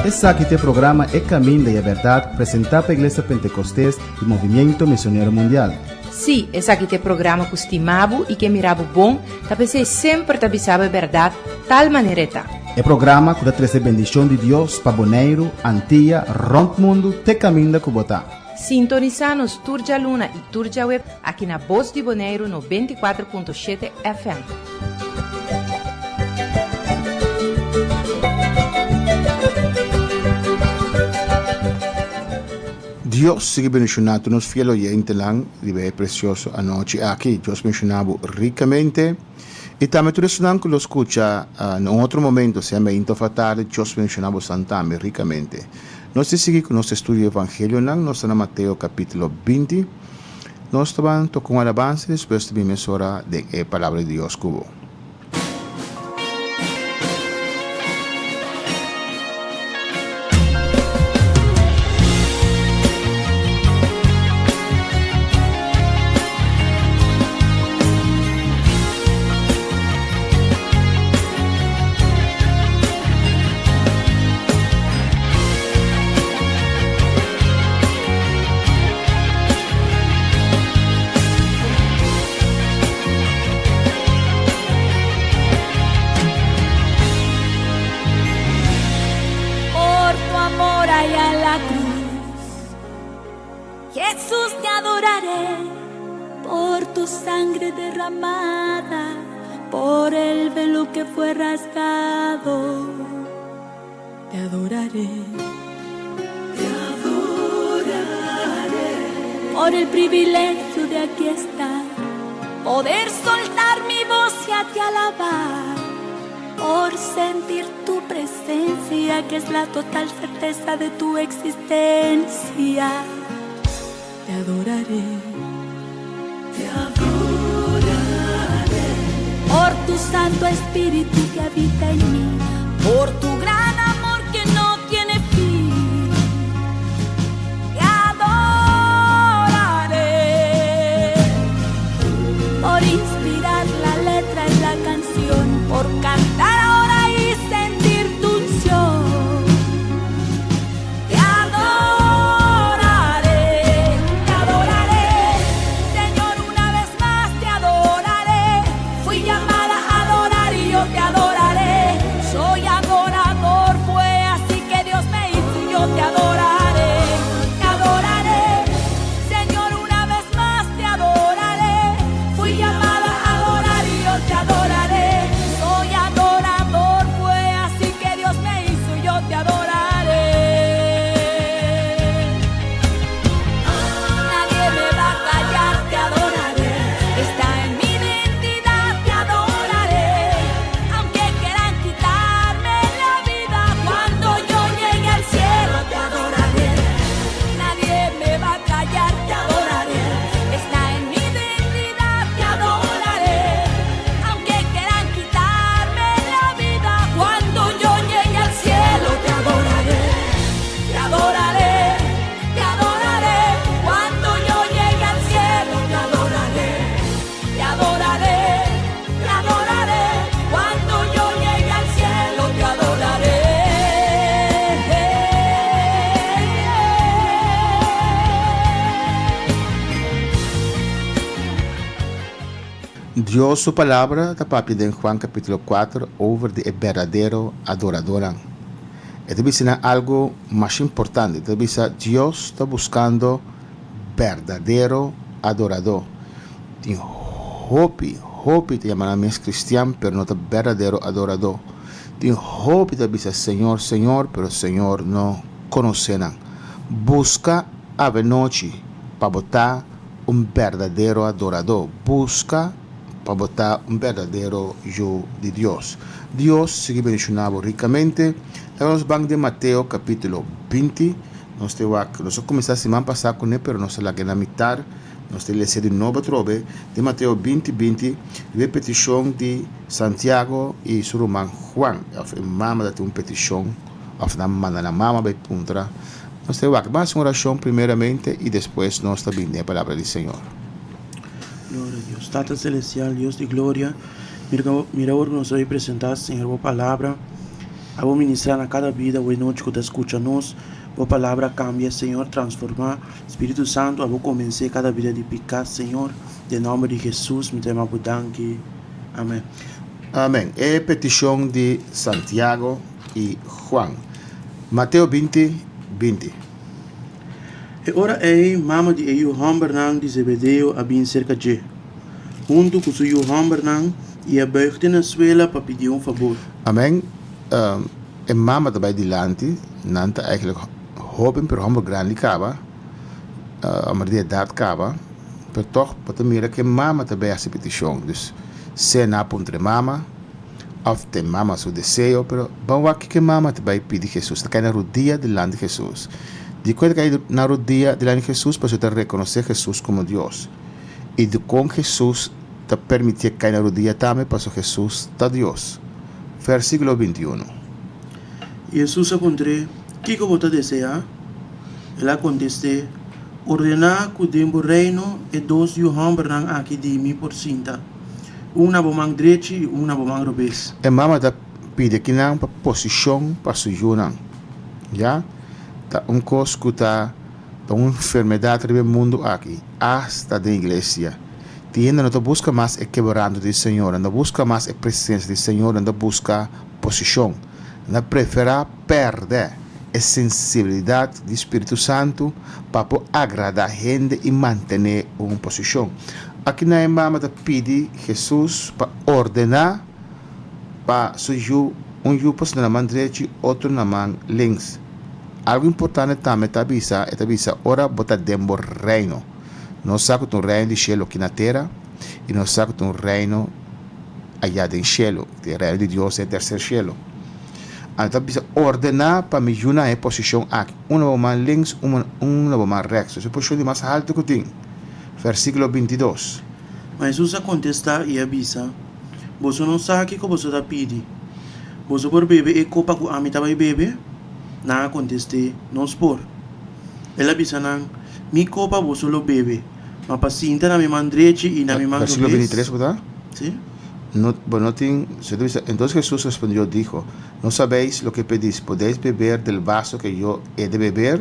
Esaki ta e programa E Caminda y e Berdad presenta pa Iglesia Pentecostes y Movimiento Misionero Mundial. Sí, esaki ta e programa ku stima bo i ke mira bo bon, ta p'esei semper ta bisa bo e bèrdat tal manera e ta. E programa ku ta trese bendishon di Dios pa Boneiru, Antia, rònt mundu te kaminda ku bo ta. Sintonisá nos tur djaluna i tur djaweb aki na Bos di Boneiru 94.7 FM. Dios sigui bendiciona tur nos fiel oyentenan riba e precioso anochi aki. Dios bendiciona bo ricamente y tambe tur esunnan cu lo scucha na un otro momento, sea mainta of atardi, Dios bendiciona bosan tambe ricamente. Nos ta sigui cu nos estudio di Evangelionan, nos ta na Mateo capitulo 20. Nos ta ban toca un alabansa y despues ta bin mesora den e Palabra di Dios cu bo. Por tu amor allá en la cruz, Jesús te adoraré. Por tu sangre derramada, por el velo que fue rasgado, te adoraré. Te adoraré. Por el privilegio de aquí estar, poder soltar mi voz y a ti alabar, por sentir tu presencia, que es la total certeza de tu existencia. Te adoraré. Te adoraré. Por tu Santo Espíritu que habita en mí, por tu gran amor que no tiene fin. Te adoraré. Por inspirar la letra en la canción, por cantar ahora y sentir tu unción. Te adoraré, te adoraré, Señor, una vez más te adoraré. Fui llamada a adorar y yo te adoraré. Soy adorador, fue así que Dios me hizo y yo te adoraré. Te adoraré, Señor, una vez más te adoraré. Fui llamada a adorar y yo te adoraré. Soy adorador, fue así que Dios me hizo y yo te adoraré. Nadie me va a callar, te adoraré. Está en mi identidad, te adoraré. Aunque quieran quitarme la vida, cuando yo llegue al cielo, te adoraré. Nadie me va a callar, te adoraré. Está en mi identidad, te adoraré. Aunque quieran quitarme la vida, cuando yo llegue al cielo, te adoraré. Te adoraré, te adoraré. Cuando yo llegue al cielo, te adoraré. Te adoraré, te adoraré. Cuando yo llegue al cielo, te adoraré. Dios su Palabra ta papia den Juan capítulo 4 over di e berdadero adoradónan. E ta bisa nan algu masha importante. E ta bisa, Dios ta buscando berdadero adoradó. Tin hopi, hopi ta yama nan mes cristian, pero no ta berdadero adoradó. Tin hopi ta bisa Señor, Señor, pero Señor no conoce nan. Busca avenochi pa bo ta un berdadero adoradó. Busca pa bo ta un berdadero yu di Dios. Dios sigui bendiciona bo ricamente. Laga nos ban den Mateo capitulo 20. Nos te wak, nos a cuminsa siman pasa cune, pero nos a laga na mitar. Nos ta lesa di nobo atrobe den Mateo 20, 20, riba e peticion di Santiago y su ruman Juan. Of e mama ta tin un peticion, of nan manda nan mama bay puntra. Nos ta wak, ban haci un oracion primeramente y despues nos ta bini den e palabra di Señor. Gloria a Dios. Tata Celestial, Dios di gloria, mira, mira awor ku nos a presentá, Señor, bo palabra. Abo ministrá na kada bida awe nochi ku ta skucha nos. Bo palabra kambia, Señor, transformá. Spiritu Santu, abo konvensé kada bida di piká, Señor. Den nòmber di Hesus mi ta yama bo danki. Amèn. Amèn. E petishon di Santiago i Juan. Mateo 20, 20. E ora ei mama di e yu hòmbernan di Zebedeo a bin serka dje, huntu ku su yu hòmbernan, i a bùig te na suela pa pidié un fabor. Amèn. E mama ta bai dilanti, nan ta eigenlijk hóben pero hòmber grandi kaba, hòmber di edat kaba, pero tòg bo ta mira ku e mama ta bai hasi petishon. Dus, sea nan a puntra e mama òf ta e mama su deseo, pero ban wak kiko e mama ta bai pidi Hesus. Ta kai na rudia dilanti Hesus. Dikon e ta kai na rudia dilanti Hesus? Pasobra e ta rekonosé Hesus komo Dios. I dikon Hesus ta permitié kai na rudia tambe? Pasobra Hesus ta Dios. Versíkulo 21. Hesus a puntr'é, Kiko bo ta deseá? El a kontest'é, Ordená ku den bo reino e dos yu hòmbernan aki di mi por sinta, un na bo man drechi i un na bo man robes. E mama ta pidi kinan pa posishon pa su yunan. Ya, ta un kos ku ta ta un enfermedat riba e mundu aki, asta den iglesia. Tin hende no ta buska mas e kebrando di Señor, nan ta buska mas e presensia di Señor, nan ta buska posishon. Nan ta preferá pèrdè e sensibilidat di Spiritu Santu pa por agradá hende i mantené un posishon. Aki nan e mama ta pidi Hesus pa ordená pa su yu, un yu por sinta na man drechi, otro na man links. Algu importante tambe ta bisa, e ta bisa, ora bo ta den bo reino. Nos sa ku ta un reino di shelu aki na tera i nos sa ku ta un reino ayá den shelu, e reino di Dios den e terser shelu. Anto ta bisa, Ordená pa mi yu na e posishon aki, un na bo man links, un na bo man rèks. Esei e posishon di mas haltu ku tin. Versíkulo 22. Ma Hesus a kontestá i a bisa, Boso no sa kiko boso ta pidi. Boso por bebe e kopa ku ami ta bai bebe? Nan a kontest'é, Nos por. El a bisa nan, Mi kopa boso lo bebe, ma pa sinta na mi man drechi i na mi man Versíkulo robes. 23, bo ta? Sí. No, bo no tin, se ta bisa, Entonces Jesús respondió, dijo, No sabéis lo que pedís, podéis beber del vaso que yo he de beber?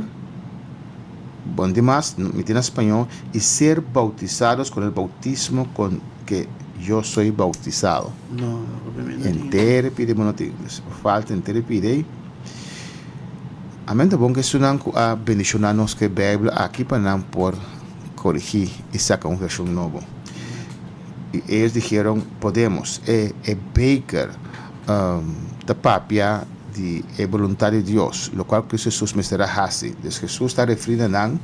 Bon dimas, mi tin na spañó, y ser bautizados con el bautismo con que yo soy bautizado. No, no, obviamente no tin. Henter pide bo no tin. Falta henter pide. Amen ta bon ku esunnan ku a bendishoná nos ku e Beibel aki pa nan por korigí i saka un vershon nobo. I ellos dijeron, Podemos. E e beker ta papia di e boluntat di Dios, lokual Kristu Hesus mester a hasi. Dus Hesus ta referí na nan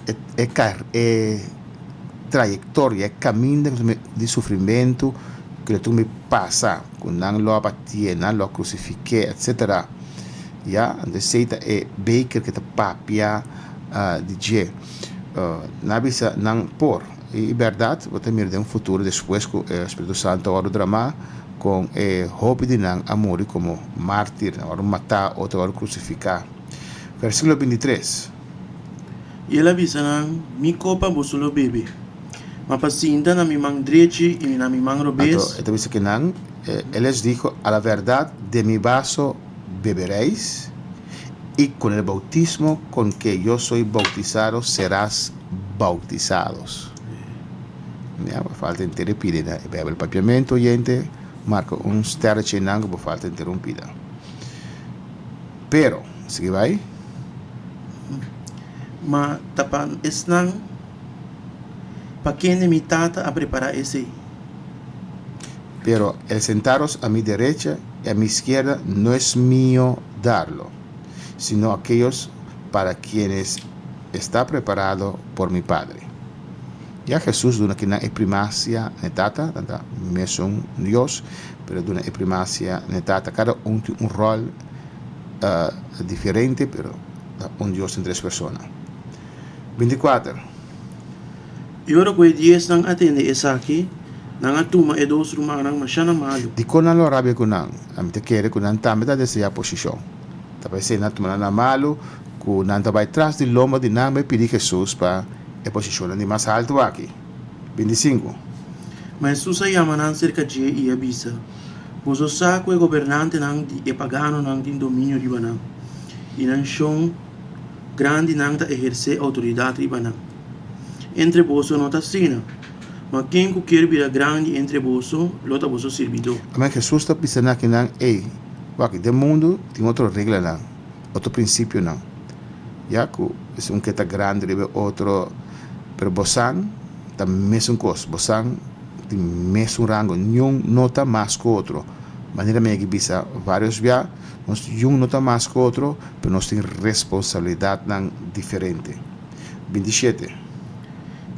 e e e trayektoria, e kaminda di sufrimentu ku lo tin ku pasa, ku nan lo a batié, nan lo a krusifik'é, etsetera. Ya, anto esei ta e beker ku ta papia di dje. Nan a bisa nan por. I bèrdat, bo ta mira den un futuro despues ku e Spiritu Santu a wòrdu dramá, kon e hopi di nan a muri komo mártir, nan a wòrdu matá, otro a wòrdu krusifiká. Versíkulo 23. I el a bisa nan, Mi kopa boso lo bebe, ma pa sinta na mi man drechi i na mi man robes. Anto e ta bisa ku nan, El les dijo, A la verdad, de mi vaso beberéis, y con el bautismo con que yo soy bautizado serás bautizados. Ya, bo falta interrumpida na e Bijbel Papiamento, oyente, marca un sterretje nan ku bo falta interrumpida. Pero, sigui bai. Ma ta pa esnan pa kende mi Tata a prepará esei. Pero el sentaros a mi derecha y a mi izquierda no es mío darlo, sino aquellos para quienes está preparado por mi Padre. Ya Jesús duna kinan e primacia n'e Tata, nan ta mesun Dios, pero duna e primacia n'e Tata. Cada un tin un rol diferente, pero ta un Dios den tres persona. 24. I ora ku e diesnan a tende esaki, nan a tuma e dos rumannan mashá na malu. Dikon nan lo rabia ku nan? Ami ta kere ku nan tambe ta deseá posishon. Ta p'esei nan a tuma nan na malu ku nan ta bai tras di lomba di nan bai pidi Hesus pa e posishonnan di mas haltu aki. 25. Ma Hesus a yama nan serka dje i a bisa, Boso sa ku e gobernantenan di e paganonan tin dominio riba nan, i nan shon grandinan ta ehersé outoridat riba nan. Entre boso no ta asina, ma ken ku kier bira grandi entre boso lo ta boso sirbidó. Amen Hesus ta bisa na kinan, Ey, wak, den mundu tin otro reglanan, otro prinsipionan, ya ku esun ke ta grandi riba e otro, pero bosan ta mesun kos, bosan tin mesun rango, niun no ta mas ku otro. Manera mi a bisa varios bia, nos yun no ta mas ku otro, pero nos tin responsabilidatnan diferente. 27.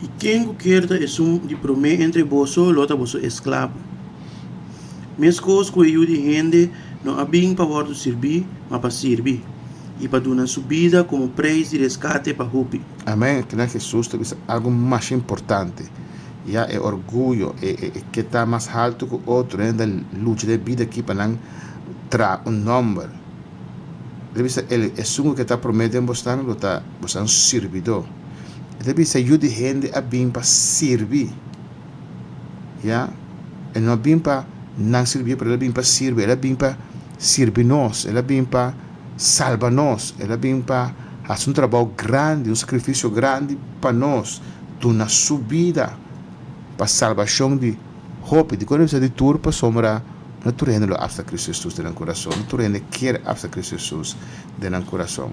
I ken ku kier ta esun di promé entre boso lo ta boso esklabo. Meskos ku e Yu di hende no a bin pa wòrdu sirbí, ma pa sirbi, i pa duna su bida komo preis di reskate pa hopi. Amèn. Kinan Hesus ta bisa algu masha importante. Ya e orguyo, e e ke ta mas haltu ku otro, hende ta lucha den e bida aki pa nan traha un nòmber. E ta bisa el, esun ku ke ta promé den bosnan lo ta bosnan sirbidó. E ta bisa yu di hende a bin pa sirbi. Ya, e no a bin pa nan sirbié, pero el a bin pa sirbi, el a bin pa sirbi nos, el a bin pa salba nos, el a bin pa hasi un trabou grandi, un sakrifisio grandi pa nos, duna su bida pa salbashon di hopi. Dikon el a bisa di tur? Pasobra no tur hende lo apsa Kristu Hesus den nan kurason, no tur hende kier apsa Kristu Hesus den nan kurason.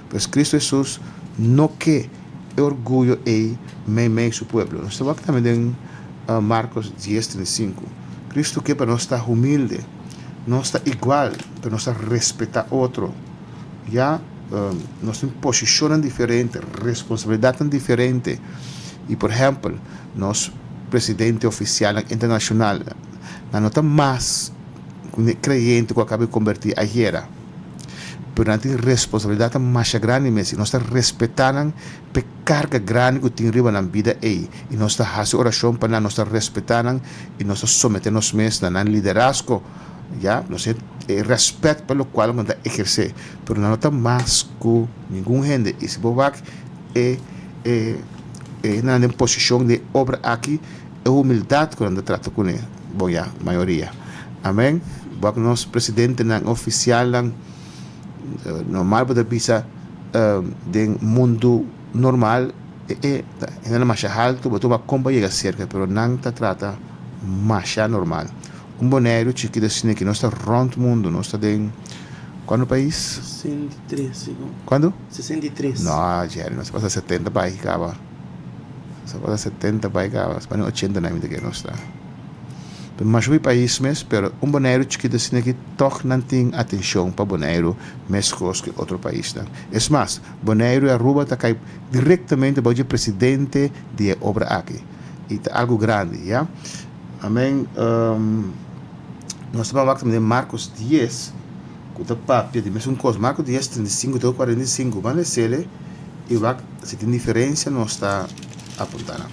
Pues Kristu Hesus no ke e orguyo ei meimei su pueblo. Nos ta wak tambe den Markos dies 35. Kristu ke pa nos ta humilde, nos ta igual, pero nos ta respetá otro. Ya nos tin posishonnan diferente, responsabilidatnan diferente. I por ehèmpel, nos presidente ofisialnan internashonal, nan no ta mas ku un kreyente ku a kaba di kombertí ayera. Pero nan tin responsabilidatnan masha grandi mes i nos ta respetá nan p'e karga grandi ku tin riba nan bida ei. I nos ta hasi orashon pa nan, nos ta respetá nan i nos ta someté nos mes na nan liderazgo. Ya, nos tin e rèspèt pa lokual ku nan ta ehersé, pero nan no ta mas ku ningun hende. I si bo wak e e e hendenan den posishon den e obra aki, e humildat ku nan ta trata kuné, bon ya, mayoria. Amèn. Wak nos presidentenan, ofisialnan, normal bo ta bisa den mundu normal e e hendenan masha haltu, bo ta wak kon pa yega serka, pero nan ta trata masha normal. Un Boneiru chikito asina ki nos ta rònt mundu, nos ta den kuantu pais? 63, segun. Kuantu? 63. No, Jerry, nos a pasa 70 pais kaba. Nos a pasa 70 pais kaba, nos pone 80 na mi ta kere nos ta. Pero masha hopi pais mes, pero un Boneiru chikito asina ki tòg nan tin atenshon pa Boneiru meskos ku otro paisnan. Es mas, Boneiru i Aruba ta kai direktamente bou dje presidente di e obra aki. I ta algu grandi, ya. Amen. Nos ta wak tambe den Marcos 10, ku ta papia di mesun kos. Marcos 10, 35 te 45. Ban lesele i wak si tin diferensia nos ta apunta nan.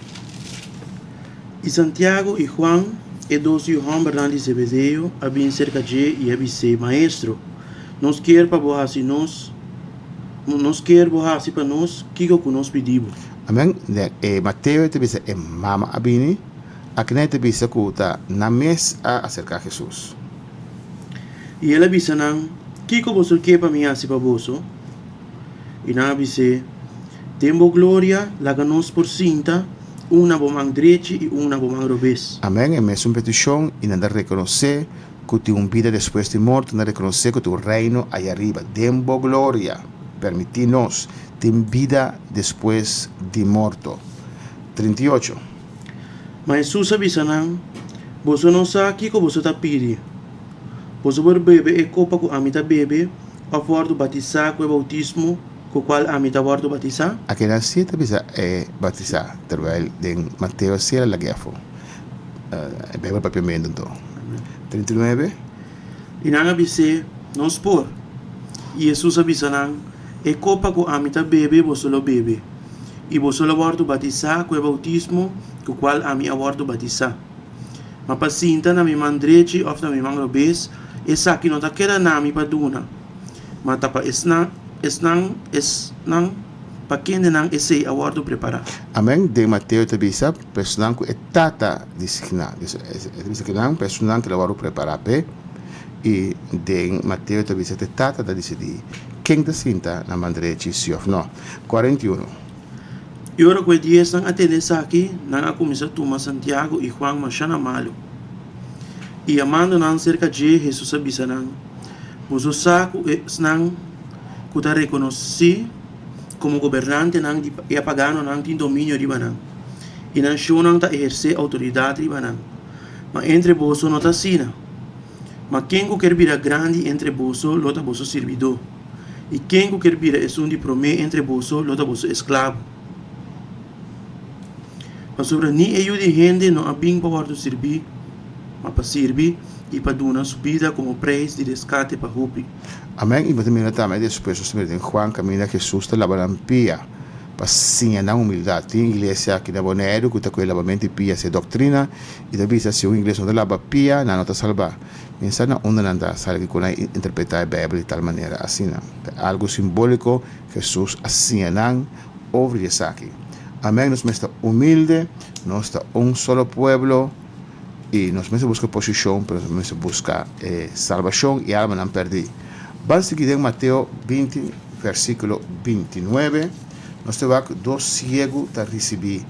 I Santiago i Juan, e dos yu hòmbernan di Zebedeo, a bin serka dje i a bis'é, Maestro, nos kier pa bo hasi nos, nos kier bo hasi pa nos kiko ku nos pidi bo. Amen. Den e Mateo e ta bisa e mama a bini. Akinan e ta bisa ku ta nan mes a aserká Hesus. I el a bisa nan, Kiko boso ke pa mi hasi pa boso? I nan a bis'é, Den bo gloria laga nos por sinta, un na bo man drechi i un na bo man robes. Amèn. E mesun petishon, i nan ta rekonosé ku tin un bida despues di morto, nan rekonosé ku tin un reino ayariba. Den bo gloria, permití nos tin bida despues di morto. 38. Ma Hesus a bisa nan, Boso no sa kiko boso ta pidi. Boso por bebe e kopa ku ami ta bebe òf wòrdu batisá ku e boutismo ku kual ami ta wòrdu batisá? Akinan sí ta bisa e batisá, terwijl den Mateo sí el a lag'é afó. E Bijbel papiamentu anto. 39. I nan a bis'é, Nos por. I Hesus a bisa nan, E kopa ku ami ta bebe boso lo bebe. I boso lo wòrdu batisá ku e boutismo ku kual ami a wòrdu batisá. Ma pa sinta na mi man drechi òf na mi man robes, esaki no ta keda na mi pa duna, ma ta pa esnan, esnan, esnan pa kendenan esei a wòrdu prepará. Amèn. Den Mateo ta bisa, Personan ku e Tata disigná. E ta bisa kinan? Personan ku el a wòrdu prepará p'e. I den Mateo ta bisa te Tata ta disidí ken ta sinta na man drechi si òf nò. 41. I ora ku e diesnan a tende esaki, nan a kuminsá tuma Santiago i Juan mashá na malu. I yamando nan serka dje, Hesus a bisa nan, Boso sa ku esnan ku ta rekonosí komo gobernantenan di e paganonan tin dominio riba nan, i nan shonnan ta ehersé outoridat riba nan. Ma entre boso no ta asina. Ma ken ku ker bira grandi entre boso lo ta boso sirbidó, i ken ku ker bira esun di promé entre boso lo ta boso esklabu. Pasobra ni e Yu di hende no a bin pa wòrdu sirbí, ma pa sirbi i pa duna su bida komo preis di reskate pa hopi. Amèn. I bo ta mira tambe despues nos ta mira den Juan kaminda Hesus ta laba nan pia pa siña nan humildat. Tin iglesia aki na Boneiru ku ta kohe labamentu di pia si e doktrina i ta bisa si un iglesia no ta laba pia nan no ta salbá. Mi sa na unda nan ta sali ku nan interpretá e Beibel di tal manera asina. Ta algu simbóliko Hesus a siña nan over di esaki. Amèn. Nos mester ta humilde, nos ta un solo pueblo i nos mester buska posishon pero nos mester buska e salbashon i almanan pèrdí. Ban sigui den Mateo 20 vèrsikulo 29. Nos ta wak dos siegu ta risibí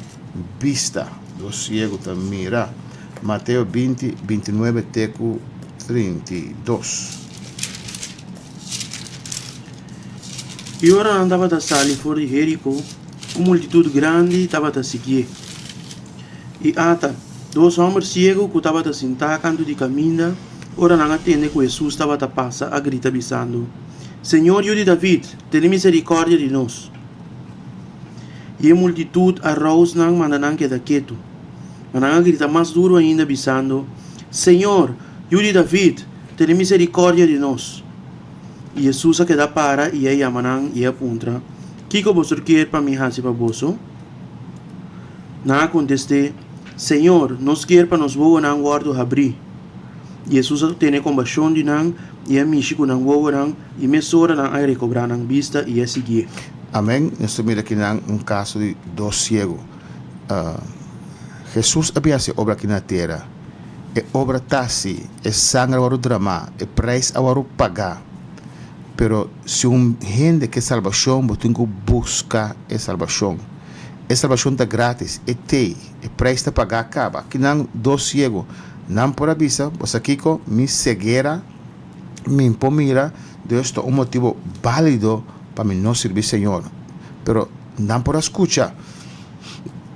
bista, dos siegu ta mira. Mateo 20, 29 te ku 32. I ora nan tabata sali for di Jeriko, un multitut grandi tabata siguié. I ata, dos hòmber siegu ku tabata sintá kantu di kaminda, ora nan a tende ku Hesus tabata pasa, a grita bisando, Señor, Yu di David, tene miserikòrdia di nos! I e multitut a rous nan manda nan keda ketu. Ma nan a grita mas duru ainda, bisando, Señor, Yu di David, tene miserikòrdia di nos! I Hesus a keda para i a yama nan i a puntra, Kiko boso kier pa mi hasi pa boso? Nan a kontest'é, Señor, nos kier pa nos wowonan wòrdu habrí. I Hesus a tene kompashon di nan i a mishi ku nan wowonan, i mesora nan a rekobrá nan bista i a siguié. Amèn. Nos ta mira akinan un kaso di dos siegu. Hesus a bin hasi e obra aki na tera. E obra ta si, e sanger a wòrdu dramá, e preis a wòrdu pagá. Pero si un hende ke salbashon, bo tin ku buska e salbashon. E salbashon ta grátis, e t'ei, e preis ta pagá kaba. Akinan dos siegu, nan por a bisa, Bo sa kiko? Mi seguera, mi por mira, dus ta un motibu bálido pa mi no sirbi Señor. Pero nan por a skucha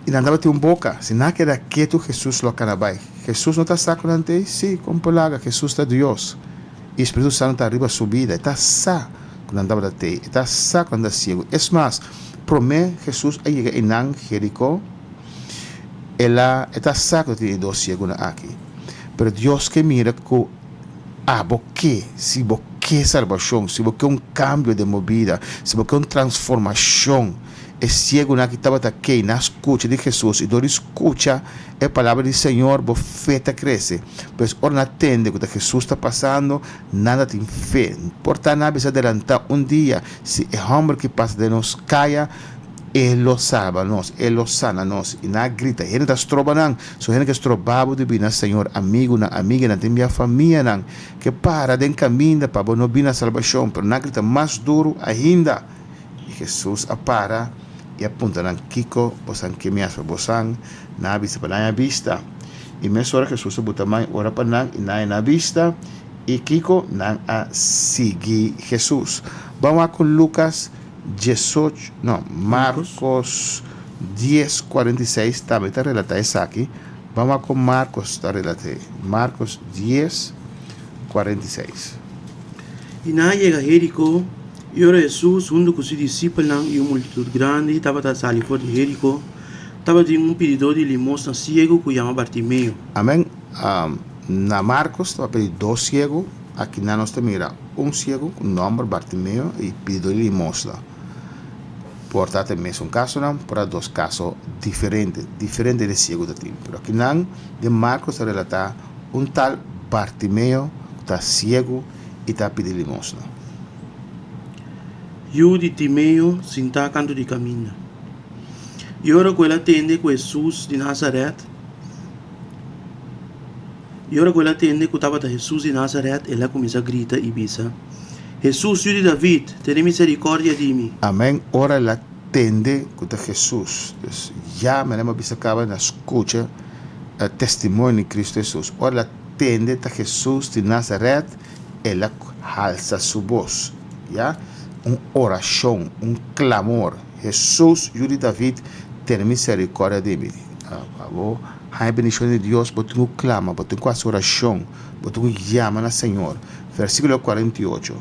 i nan tabatin un boka. Si nan a keda ketu, Hesus lo a kana bai. Hesus no ta sa ku nan t'ei? Sí, kon por laga? Hesus ta Dios, i Spiritu Santu ta riba su bida. E ta sa ku nan tabata t'ei. E ta sa ku nan ta siegu. Es mas, promé Hesus a yega einan Jerikó, el a e ta sa ku ta tin e dos siegunan aki. Pero Dios ke mira ku Abo ke, si bo ke salbashon, si bo ke un kambio den bo bida, si bo ke un transformashon, e siegunan aki tabata kei na skucha di Hesus, i dor di skucha e palabra di Señor, bo fe ta krese. Pues ora nan a tende ku ta Hesus ta pasando, nan ta tin fe. Por ta nan a bisa adelantá un dia, si e hòmber ki pasa den nos kaya, E lo salba nos, E lo sana nos. I nan a grita, Hende ta stroba nan. So hende ke stroba bo di bini na Señor, amigunan, amiganan, tin bia famianan ke para den kaminda pa bo no bini na salbashon. Pero nan a grita mas duru ainda. I Hesus a para i a puntra nan, Kiko bosan ke mi hasi pa bosan? Nan a bisa pa nan a bista. I mesora Hesus a buta man i ora pa nan, i nan a bista. I kiko? Nan a sigui Hesus. Ban wak ku Lukas Diesocho, no, Marcos dies, 46 tambe ta relata esaki. Ban wak kon Marcos ta relat'é. Marcos dies, 46. I nan a yega Jeriko, i ora Hesus huntu ku su disipelnan i un multitut grandi tabata sali for di Jeriko, tabatin un pididó di limosna siegu ku yama Bartimeo. Amen. Na Marcos tabata pidi dos siegu, aki nan nos ta mira un siegu ku nòmber Bartimeo i pididó di limosna. Por ta ta e mesun kasonan, por ta dos kaso diferente, diferente di siegu ta tin. Pero aki nan den Marcos ta relatá un tal Bartimeo ku ta siegu i ta pidi limosna. Yu di Timeo sintá kantu di kaminda. I ora ku el a tende ku Hesus di Nazaret. I ora ku el a tende ku tabata Hesus di Nazaret, el a kuminsá grita i bisa, Hesus, Yu di David, tene miserikòrdia di mi! Amèn. Ora el a tende ku ta Hesus, dus ya manera mi a bisa kaba na skucha e testimonio di Kristu Hesus. Ora el a tende ta Hesus di Nazaret, el a halsa su bos, ya, un orashon, un klamor, Hesus, Yu di David, tene miserikòrdia di mi. Abo haña bendishon di Dios, bo tin ku klama, bo tin ku hasi orashon, bo tin ku yama na Señor. Versíkulo 48.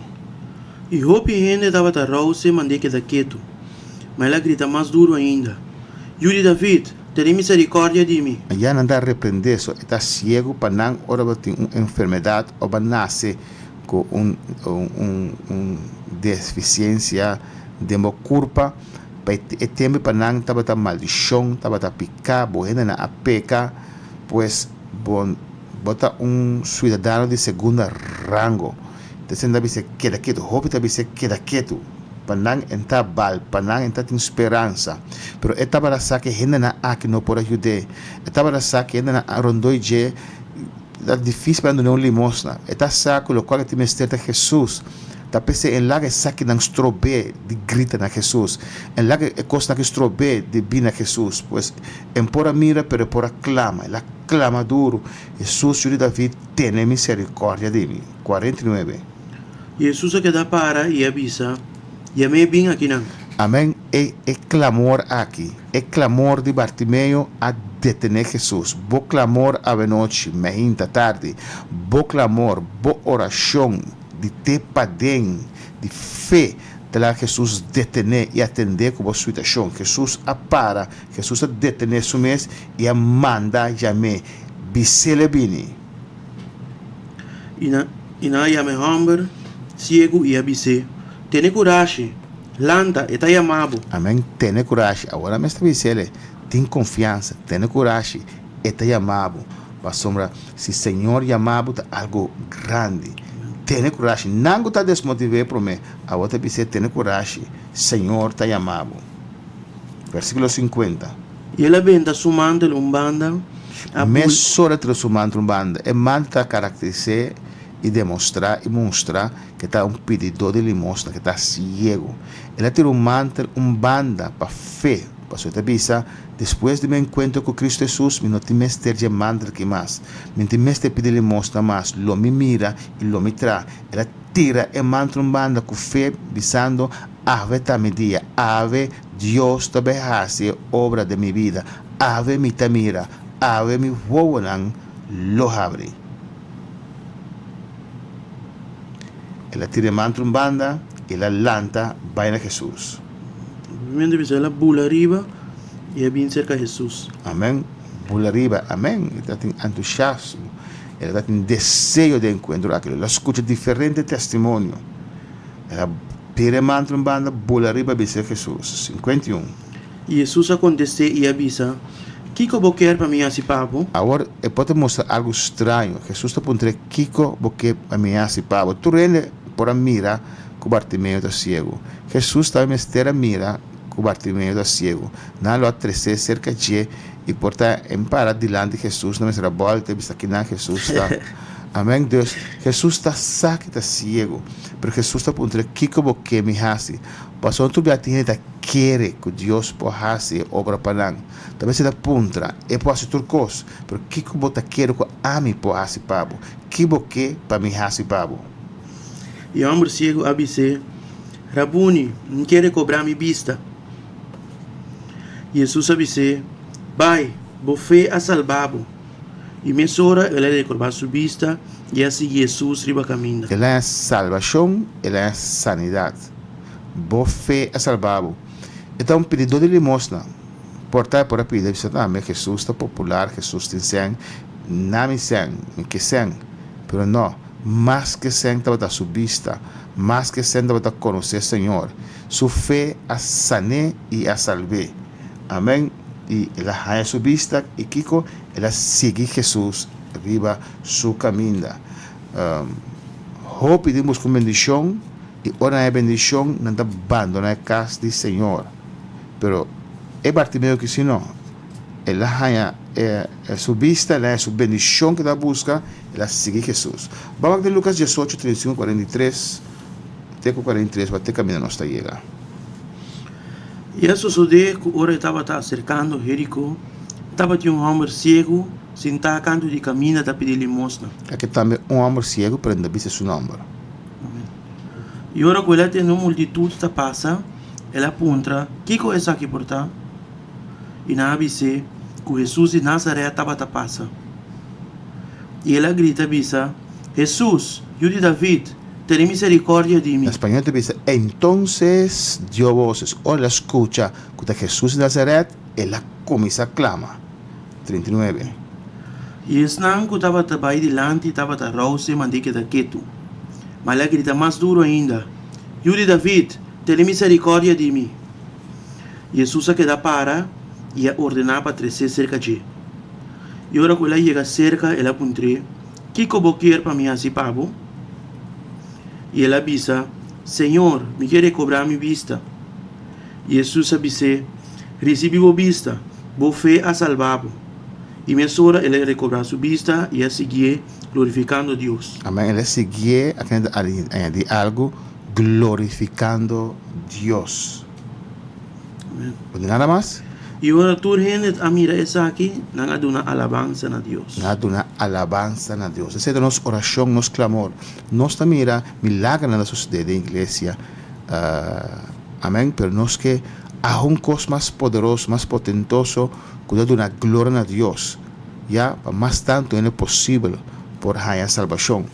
I hopi hende tabata rous'é mand'é keda ketu. Ma el a grita mas duru ainda, Yu di David, tene miserikòrdia di mi! Ya nan ta reprendé, so e ta siegu pa nan ora bo tin un enfermedat o bo nase ku un un defisiensia den bo kurpa. Pa e tempu pa nan tabata maldishon, tabata piká, bo hendenan a peka, pues bo bo ta un suidadano di segunda rango. Entonces nan ta bisa keda ketu, hopi ta bisa keda ketu, pa nan en ta bal, pa nan en ta tin speransa. Pero e tabata sa ku e hendenan aki no por a yud'é, e tabata sa ku e hendenan a rondó dje, ta difísil pa nan duna un limosna. E ta sa ku lokual e tin mester ta Hesus. Ta p'esei e laga esakinan strob'é di grita na Hesus. E laga e kosnan aki strob'é di bin na Hesus. Pues, e por a mira, pero e por a klama. El a klama duru, Hesus, Yu di David, tene miserikòrdia di mi. 49. Hesus a keda para i a bisa, Yam'é bin akinan. Amèn. E e klamor aki, e klamor di Bartimeo a detené Hesus. Bo klamor awenochi, meinta, tardi, bo klamor, bo orashon, di te paden di fe ta laga Hesus detené i atendé ku bo situashon. Hesus a para, Hesus a detené su mes i a manda yam'é, Bis'el e bini. I nan i nan a yama e hòmber siegu i a bis'é, Tene kurashi, lanta, e ta yama bo. Amèn, tene kurashi. Awor nan mester bis'el, Tin konfiansa, tene kurashi, e ta yama bo. Pasobra si Señor yama bo ta algo grandi. Tene kurashi. Nan ku ta desmotiv'é promé, awor ta bis'é, Tene kurashi, Señor ta yama bo. Versíkulo 50. I el a benta su mantel un banda, a bul. Mesora a tira su mantel un banda. E mantel ta karakteris'é i demostrá i mustra ku e ta un pididó di limosna, ku e ta siegu. El a tira un mantel un banda pa fe, pasobra e ta bisa, Despues di mi enkuentro ku Kristu Hesus, mi no tin mester dje mantel aki mas. Mi no tin mester pidi limosna mas. Lo mi mira i lo mi traha. El a tira e mantel un banda ku fe, bisando, Awe ta mi dia. Awe Dios ta bai hasi e obra den mi bida. Awe mi ta mira. Awe mi wowonan lo habri. El a tira e mantel un banda i el a lanta bai na Hesus. Obviamente bisa el a bula riba i a bin serka Hesus. Amen. Bula riba. Amen. E ta tin entusiasmo. El ta tin deseo di enkuentro aki. El a skucha diferente testimonio. El a tira e mantel un banda, bula riba bin serka Hesus. 51. I Hesus a kontest'é i a bisa, Kiko bo kier pa mi hasi pa bo? Awor e por ta mustra algu straño. Hesus ta puntr'é, Kiko bo ke pa mi hasi pa bo? Tur hende por a mira ku Bartimeo ta siegu. Hesus tambe mester a mira ku Bartimeo ta siegu. Nan lo a tres'é serka dje i por ta en para dilanti Hesus nan mester a bòlta i bisa kinan Hesus ta. Amèn. Dus, Hesus ta sa ku e ta siegu, pero Hesus ta puntr'é, Kiko bo ke mi hasi? Pasobra tur bia tin hende ta kere ku Dios por hasi e obra pa nan. Ta mester ta puntra, E por hasi tur kos, pero kiko bo ta kere ku ami por hasi pa bo? Ki bo ke pa mi hasi pa bo? E hòmber siegu a bis'é, Rabuni, N ke rekobrá mi bista. Hesus a bis'é, Bai, bo fe a salbá bo. I mesora el a rekobrá su bista i a sigui Hesus riba kaminda. El a haña salbashon, el a haña sanidat. Bo fe a salbá bo. E ta un pididó di limosna. Por ta e por a pidi, a bisa tambe, Hesus ta popular, Hesus tin sèn, na mi sèn, mi ke sèn. Pero no, mas ke sèn tabata su bista, mas ke sèn tabata konosé Señor. Su fe a san'é i a salb'é. Amèn. I el a haña su bista, i kiko? El a sigui Hesus riba su kaminda. Hopi den buska un bendishon, i ora nan haña bendishon, nan ta bandoná e kas di Señor. Pero e Bartimeo ki si no. El a haña su bista, el a haña su bendishon ku el a buska, el a sigui Hesus. Ban wak den Lukas diesocho, 35, 43 te ku 43 wak te kaminda nos ta yega. I a sosodé ku ora e tabata aserkando Jeriko, tabatin un hòmber siegu sintá kantu di kaminda ta pidi limosna. Aki tambe un hòmber siegu, pero no ta bisa su nòmber. Amen. I ora ku el a tende un multitut ta pasa, el a puntra, Kiko esaki por ta? I nan a bis'é ku Hesus di Nazaret tabata pasa. I el a grita bisa, Hesus, Yu di David, tene miserikòrdia di mi! Na spañol ta bisa, Entonces dio voces. Ora el a skucha ku ta Hesus di Nazaret, el a kuminsá klama. 39. I esnan ku tabata bai dilanti tabata rous'é mand'é keda ketu. Ma el a grita mas duru ainda, Yu di David, tene miserikòrdia di mi! Hesus a keda para i a ordená pa tres'é serka dje. I ora ku el a yega serka, el a puntr'é, Kiko bo kier pa mi hasi pa bo? I el a bisa, Señor, mi ke rekobrá mi bista. I Hesus a bis'é, Risibí bo bista, bo fe a salbá bo. I mesora el a rekobrá su bista i a siguié, glorifikando Dios. Amèn. El a siguié, aki nan ta añadí algu, glorifikando Dios. Bo di nada mas? I ora tur hende a mira esaki, nan a duna alabansa na Dios. Nan a duna alabansa na Dios. Esei ta nos orashon, nos klamor. Nos ta mira milagernan ta sosodé den iglesia. Amen. Pero nos ke aun kos mas poderoso, mas potentoso ku ta duna gloria na Dios, ya pa mas tantu hende posibel por haña salbashon.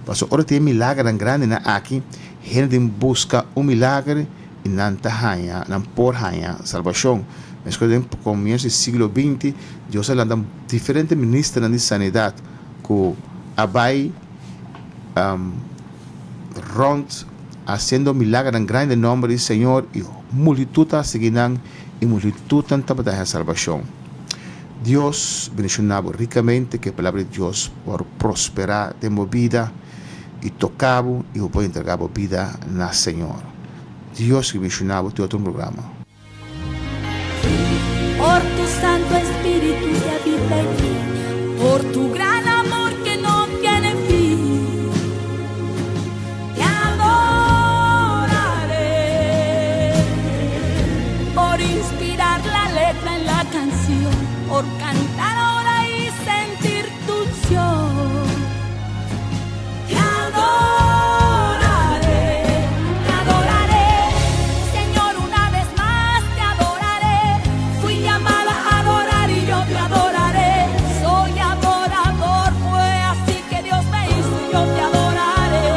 Pasobra ora tin e milagernan grandinan aki, hende tin buska un milager i nan ta haña, nan por haña salbashon. Meskos den komienso di siglo binti, Dios a lanta diferente ministernan di sanidat ku a bai rònt hasiendo milagernan grandi den nòmber di Señor i multitut a sigui nan i multitutnan tabata haña salbashon. Dios bendishoná bo rikamente, ku e palabra di Dios por prosperá den bo bida. i toka bo i bo por entrega bo bida na Señor. Dios ki bendiciona bo tin otro un programa. Por tu Santo Espíritu que habita en mí, por tu gran amor que no tiene fin, te adoraré. Por inspirar la letra en la canción, por cantar ahora y sentir tu unción. Te adoraré, te adoraré, Señor, una vez más te adoraré. Fui llamada a adorar y yo te adoraré. Soy adorador, fue así que Dios me hizo y yo te adoraré.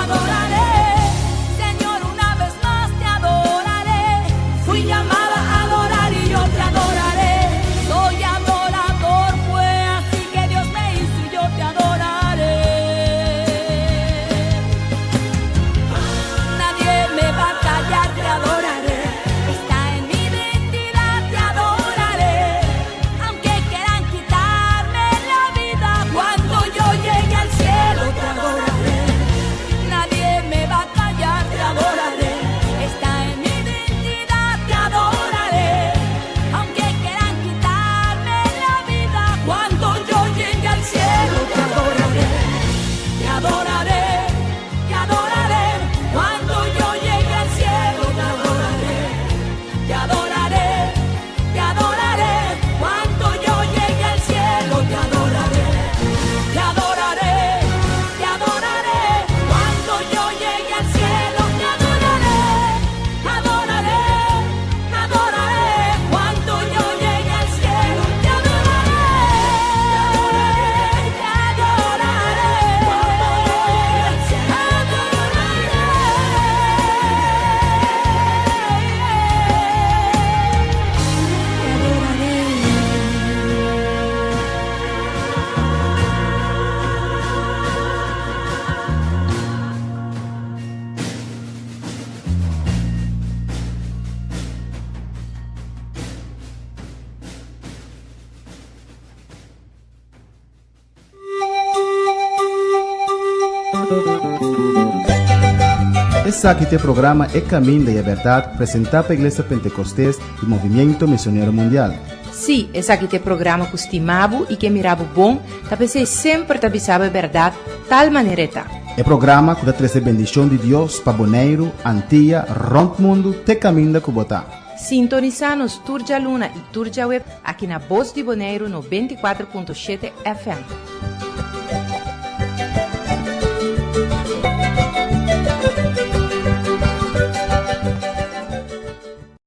Adoraré, Señor, una vez más te adoraré. Fui llamada a adorar y yo te adoraré. Soy adorador, fue así que Dios me hizo y yo te adoraré. Nadie me va a callar, te adoraré. Está en mi identidad, te adoraré. Aunque quieran quitarme la vida, cuando yo llegue al cielo te adoraré. Nadie me va a callar, te adoraré. Está en mi identidad, te adoraré. Aunque quieran quitarme la vida, cuando yo llegue al cielo te adoraré. Te adoraré, te adoraré. Cuando yo llegue al cielo te adoraré. Te adoraré, te adoraré. Cuando yo llegue al cielo te adoraré. Te adoraré, te adoraré. Cuando yo llegue al cielo te adoraré. Adoraré, adoraré. Cuando yo llegue al cielo te adoraré. Te adoraré. Cuando yo llegue al cielo te adoraré. Te adoraré. Esaki ta e programa E Caminda y e Berdad presenta pa Iglesia Pentecostes y Movimiento Misionero Mundial. Sí, esaki ta e programa ku stima bo i ke mira bo bon, ta p'esei semper ta bisa bo e bèrdat tal manera e ta. E programa ku ta trese bendishon di Dios pa Boneiru, Antia, rònt mundu te kaminda ku bo ta. Sintonisá nos tur djaluna i tur djaweps aki na Bos di Boneiru 94.7 FM.